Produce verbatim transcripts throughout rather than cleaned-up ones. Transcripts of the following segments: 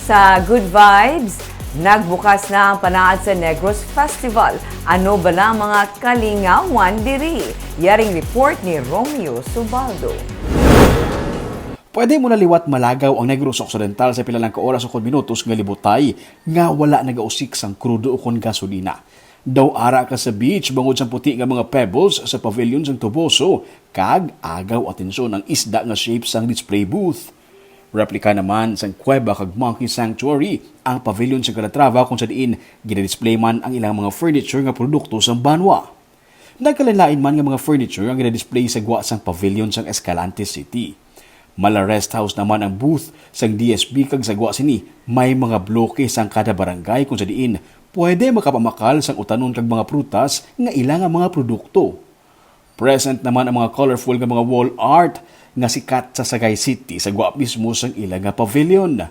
Sa Good Vibes, nagbukas na ang Panaad sa Negros Festival. Ano bala ang mga kalingawan diri? Yaring report ni Romeo Subaldo. Pwede mo na liwat malagaw ang Negros Occidental sa pila lang ka oras ukon minutos nga libutay nga wala nagausik sang krudo ukon gasolina. Daw ara ka sa beach bangod sang puti nga mga pebbles sa pavilion sang Toboso, kag agaw atensyon ang isda nga shape sang display booth. Replika naman sang kuweba kag monkey sanctuary ang pavilion sa Calatrava, kung sa diin ginadisplay man ang ilang mga furniture nga produkto sang banwa. Nagkalainlain man nga mga furniture ang ginadisplay sa gwa sang pavilion sang Escalante City. Mala Rest House naman ang booth sang D S B, kag sa gwa sini may mga bloke sang kada barangay, kung sa diin pwede makapamakal sang utanon kag mga prutas nga ila nga mga produkto. Present naman ang mga colorful nga mga wall art nga sikat sa Sagay City sa gwa mismo sang ila nga pavilion.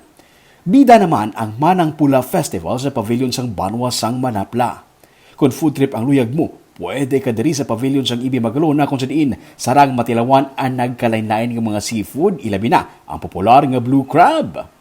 Bida naman ang Manang Pula Festival sa pavilion sang Banwa sang Manapla. Kon food trip ang luyag mo, pwede ka diri sa pavilion sang Ibi Magalona, kung sa diin sarang matilawan ang nagkalainlain nga mga seafood, ilabi na ang popular nga blue crab.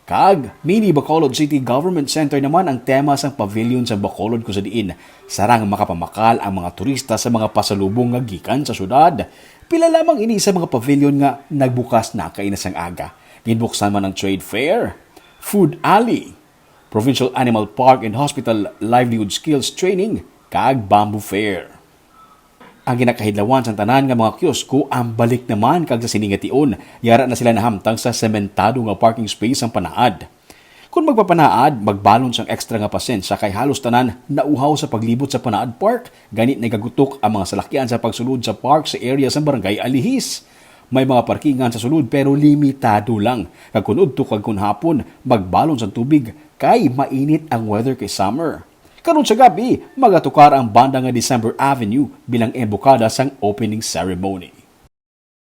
Kag Mini Bacolod City Government Center naman ang tema sang pavilion sang Bacolod, kung sa diin sarang makapamakal ang mga turista sa mga pasalubong nga gikan sa syudad. Pila lamang ini sa mga pavilion nga nagbukas na kaina sang aga. Ginbuksan man ang trade fair, food alley, Provincial Animal Park and Hospital Livelihood Skills Training, kag Bamboo Fair. Ang ginakahidlawan sang tanan nga mga kiosko ang balik naman, kag sa sini nga tion, yara na sila nahamtang sa sementado nga parking space sang Panaad. Kon magpapanaad, magbalon sang extra nga pasensya kay halos tanan nauhaw sa paglibot sa Panaad Park, gani nagagutok ang mga salakyan sa pagsulod sa park sa area sang Barangay Alihis. May mga parkingan sa sulod pero limitado lang, kag kon udto kag kon hapon, magbalon sang tubig kay mainit ang weather kay summer. Karon sa gab-i, magatukar ang banda nga December Avenue bilang embokada sang opening ceremony.